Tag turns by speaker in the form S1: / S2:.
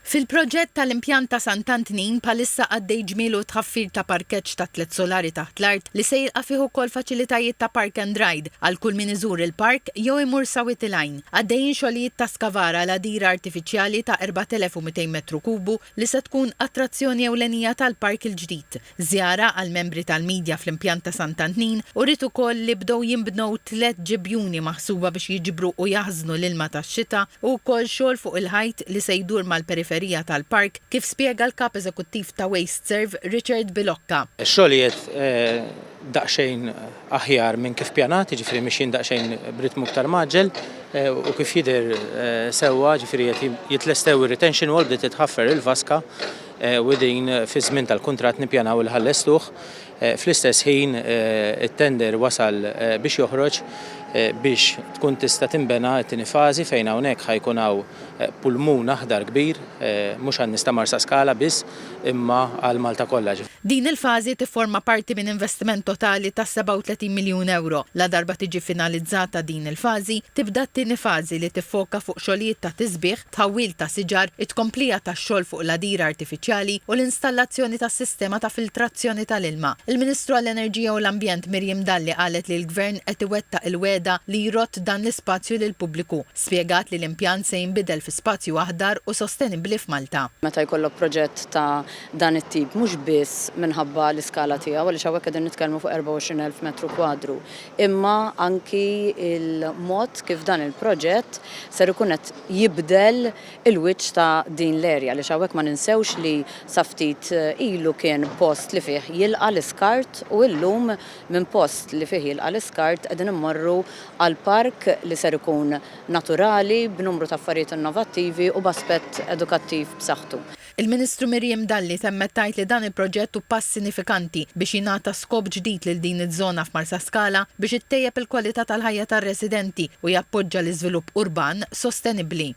S1: Fil-proġett tal-impjant ta' Sant'Antnin bħalissa għaddej ġmiel u tħaffir ta' parkeġġ ta' tlett solari taħt l-art li se jilqa' fih ukoll faċilitajiet ta' park and ride għal kull min iżur il-park jew imur sa Wied il-Għajn. Għaddejjin xogħlijiet ta' skavar għal għadira artifiċjali ta' 4,200 metru kubu li se tkun attrazzjoni ewlenija tal-park il-ġdid. Żjara għall-membri tal-midja fl-impjant ta' Sant'Antnin uriet ukoll li bdew jinbnew tlett ġibjuni maħsuba biex jiġbru u jaħżnu l-ilma tax-xita u wkoll xogħol fuq il-ħajt li se jdur mal-periferija tal-park kif spjega l-Kap Eżekuttiv ta' WasteServ Richard Bilocca.
S2: Ix-xogħlijiet daqsxejn aħjar minn kif pjanat, jiġifieri mixjin daqsxejn b'ritmu iktar mgħaġġel u kif jidher sewwa, jiġifieri qed jitlestew ir-retention wall, bdiet titħaffer il-vaska u din fiż-żmien tal-kuntratt nippjanaw li ħallestuh. Fl-istess ħin it-tender wasal biex joħroġ biex tkun tista' tinbena t-tieni fażi fejn hawnhekk ħa jkun hawn pulmun aħdar kbir mhux għan-nies ta' Marsaskala biss imma għal Malta kollha.
S1: Din il-fażi tifforma parti minn investiment totali ta' 37 miljun ewro. Ladarba tiġi finalizzata din il-fażi, tibda t-tieni fażi li tiffoka fuq xogħlijiet ta' tisbiħ, tħawwil ta' siġar, it-tkomplija tax-xogħol fuq l-għadira artifiċjali u l-installazzjoni ta' sistema ta' filtrazzjoni tal-ilma. Il-Ministru għall-Enerġija u l-Ambjent Miriam Dalli qalet li l-Gvern qed iwettaq il-wegħda li jrodd dan l-ispazju lill-pubbliku. Spjegat li l-impjant se jinbidel fi spazju aħdar u sostenibbli f'Malta.
S3: Meta jkollok proġett ta' dan it-tip mhux biss minħabba l-iskala tiegħu għaliex hawnhekk qegħdin nitkellmu fuq 24,000 metru kwadru imma anki l-mod kif dan il-proġett ser ikun qed jibdel il-wiċċ ta' din l-area għaliex hawnhekk ma ninsewx li sa ftit ilu kien post li fih jilqa' l-iskart u illum minn post li fih jilqa' l-iskart qegħdin immorru għal park li ser ikun naturali b'numru ta' affarijiet innovattivi u b'aspett edukattiv b'saħħtu.
S1: Il-Ministru Miriam Dalli temmet tgħid li dan il-proġett hu pass sinifikanti biex jingħata skop ġdid lil din iż-żona f'Marsaskala biex ittejjeb il-kwalità tal-ħajja tar-residenti u jappoġġa l-iżvilupp urban sostenibbli.